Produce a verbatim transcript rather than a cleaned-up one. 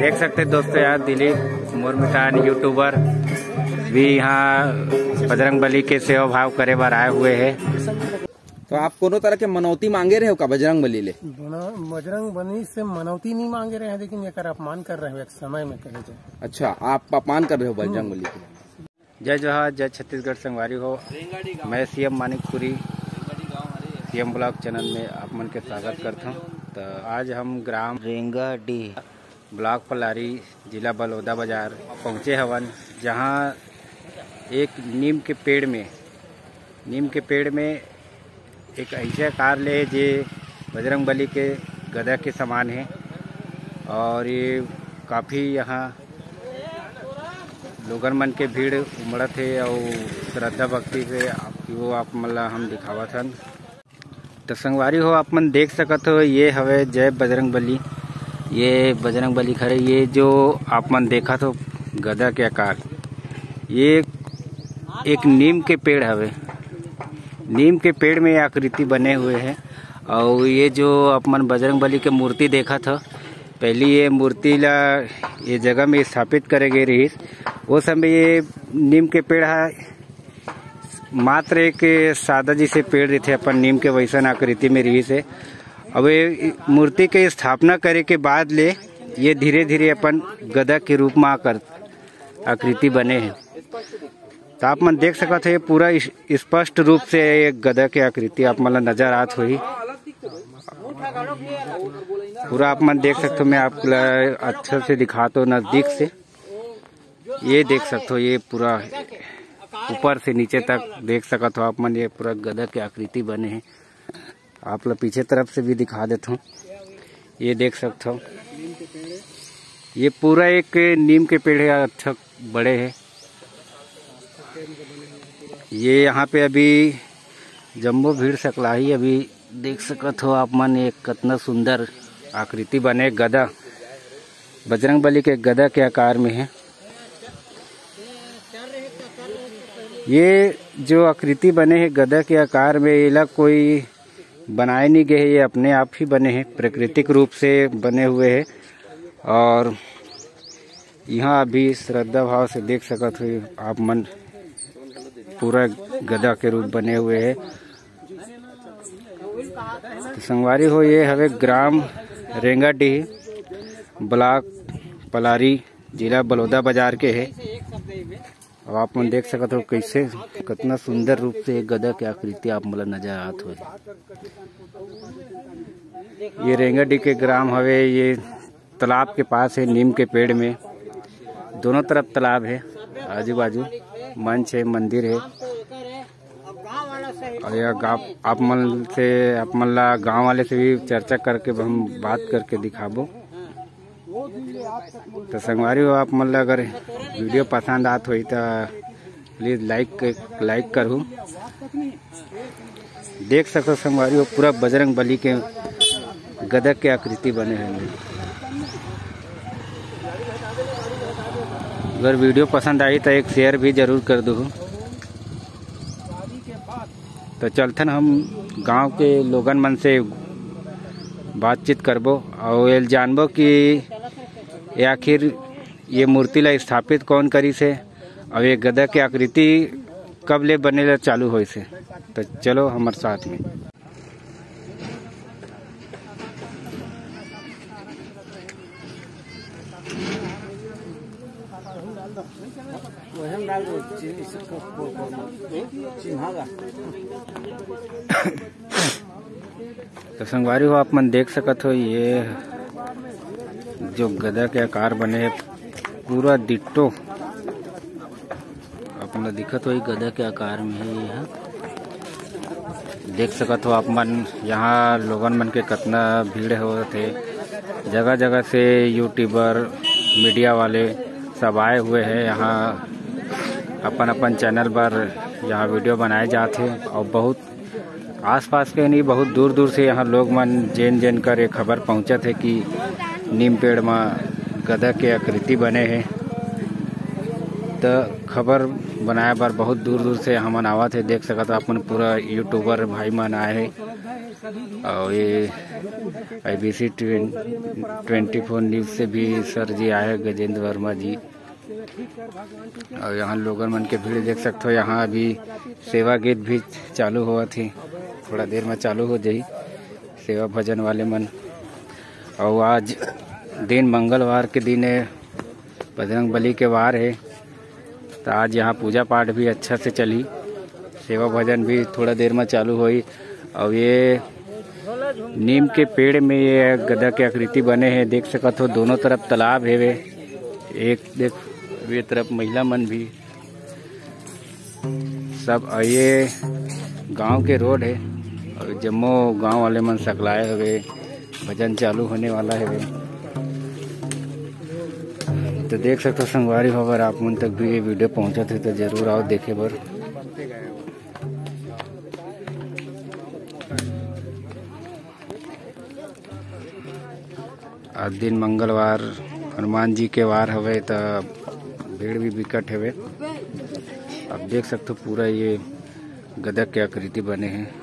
देख सकते हैं दोस्तों, यहाँ दिलीप मुर्मितान यूट्यूबर भी यहाँ बजरंग बली के सेवा भाव करे बर आए हुए हैं। तो आप कोनो तरह के मनौती मांगे रहे हो का बजरंग बली ले? बना-, बजरंग बली से मनौती नहीं मांगे रहे हैं, लेकिन एकर अपमान कर रहे हो एक समय में कहे जाए। अच्छा, आप अपमान कर रहे हो बजरंग बली के। जय जोहार, जय छत्तीसगढ़ संगवारी हो। मैं CM Manikpuri, CM blog channel में आप मन के स्वागत करता हूँ। तो आज हम ग्राम रेंगाडीह, ब्लॉक पलारी, जिला बलौदा बाजार पहुँचे हवन, जहाँ एक नीम के पेड़ में, नीम के पेड़ में एक ऐसे आकार ले हे जे बजरंग बली के गदा के समान है। और ये काफ़ी यहाँ लोगन मन के भीड़ उमड़त हे और श्रद्धा भक्ति से आप, वो आप मन ला हम दिखावत हन। तो संगवारी हो, आप मन देख सकत हो, ये हवे जय बजरंग बली। ये बजरंग बली खड़े, ये जो आप मन देखत हो गदा के आकार, ये एक नीम के पेड़ हवे। नीम के पेड़ में ये आकृति बने हुए है। और ये जो आप मन बजरंग बली के मूर्ति देखत हो, पहली ये मूर्ति ला ये जगह में स्थापित करे गए रहिस। वो समय ये नीम के पेड़ हा मात्र एक सादा जैसे पेड़ रहिथे अपन नीम के, वैसन आकृति में रहिस हे। अब ये मूर्ति के स्थापना करे के बाद ले ये धीरे धीरे अपन गदा के रूप में आकर आकृति बने हे। तो आप मन देख सकत हो, ये पूरा इस-, स्पष्ट रूप से ये गदा के आकृति आप मन ला नजर आत होही। पूरा आप मन देख सकते हो, मैं आप ला अच्छा से दिखाता हूँ नजदीक से। ये देख सकते हो, ये पूरा ऊपर से नीचे तक देख सकत हो आप मन, ये पूरा गदा के आकृति बने हे। आप ला पीछे तरफ से भी दिखा देता हूँ, ये देख सकते हो, ये पूरा एक नीम के पेड़ है, अच्छा बड़े है। ये यहाँ पे अभी जम्बो भीड़ सकलाही, अभी देख सकत हो आप मन, ये कितना सुंदर आकृति बने गदा, बजरंग बली के गदा के आकार में है। ये जो आकृति बने है गदा के आकार में, एला कोई बनाए नहीं गए है, ये अपने आप ही बने हैं, प्राकृतिक रूप से बने हुए हैं। और यहाँ अभी श्रद्धा भाव से देख सकत हो आप मन, पूरा गदा के रूप बने हुए हैं। तो संगवारी हो, ये हवे ग्राम रेंगाडीह, ब्लॉक पलारी, जिला बलौदा बाजार के है। अब आप मन देख सकत हो कैसे, कितना सुंदर रूप से एक गदा के आकृति आप मन ला नजर आत होही। ये रेंगाडीह के ग्राम हवे, ये तालाब के पास है, नीम के पेड़ में, दोनों तरफ तालाब है, आजू बाजू मंच है, मंदिर है। और यह गाँव आप मन से, आप मन ला गाँव वाले से भी चर्चा करके हम बात करके दिखाबो। तो संगवारी हो, आप मन ला अगर वीडियो पसंद आत होही तो प्लीज लाइक, लाइक करहू। देख सकते हो संगवारी हो, पूरा बजरंग बली के गदा के आकृति बने हैं। अगर वीडियो पसंद आई तो एक शेयर भी जरूर कर दो। तो चलथन हम गांव के लोगन मन से बातचीत करबो और ये जानबो कि ये आखिर ये मूर्ति ला स्थापित कौन करिस हे और ये गदा के आकृति कब ले बने ला चालू होइस हे। तो चलो हमर साथ में। वही में डाल दो, चिन्ह, चिन्ह, चिन्ह, चिन्ह, चिन्ह, चिन्ह, चिन्ह, चिन्ह, चिन्ह, चिन्ह, चिन्ह, चिन्ह, चिन्ह, चिन्ह, चिन्ह, चिन्ह, तो संगवारी हो, आप मन देख सकत हो, ये जो गदा के आकार बने हे, पूरा डिट्टो आप मन ला दिखत होही, गदा के आकार में हे। ये ह देख सकत हो आप मन, यहाँ लोगन मन के कितना भीड़ होत हे। जगह जगह से यूट्यूबर, मीडिया वाले सब आए हुए हैं यहाँ, अपन अपन चैनल पर यहाँ वीडियो बनाए जात हे और बहुत आसपास के नहीं, बहुत दूर दूर से यहाँ लोग मन जेन जेन कर ये खबर पहुँचत हे कि नीम पेड़ म गदा के आकृति बने हे। त खबर बनाए बर बहुत दूर दूर से हमन आवत हे। देख सकत हो आप मन, पूरा यूट्यूबर भाई मन आए हे और ये आईबीसी ट्वेंटी फोर न्यूज से भी सर जी आए हैं, गजेंद्र वर्मा जी। और यहाँ लोगन मन के भीड़ देख सकते हो। यहाँ अभी सेवा गीत भी चालू होवत ही, थोड़ा देर में चालू हो जाई सेवा भजन वाले मन। और आज दिन मंगलवार के दिन है, बजरंग बली के वार है, तो आज यहाँ पूजा पाठ भी अच्छा से चली, सेवा भजन भी थोड़ा देर में चालू होई। और ये नीम के पेड़ में ये गदा के आकृति बने हैं, देख सकत हो दोनों तरफ तालाब हेवे, एक देख ये तरफ महिला मन भी सब। और ये गांव के रोड है और जम्मो गांव वाले मन सकलाए हवे, भजन चालू होने वाला है। तो देख सकते हो संगवारी हो, अगर आप मन तक भी ये वीडियो पहुंचत है तो जरूर आओ देखे बर। आज दिन मंगलवार, हनुमान जी के वार हवे, त भीड़ भी बिकट हवे। आप देख सकते हो पूरा ये गदा के आकृति बने हैं।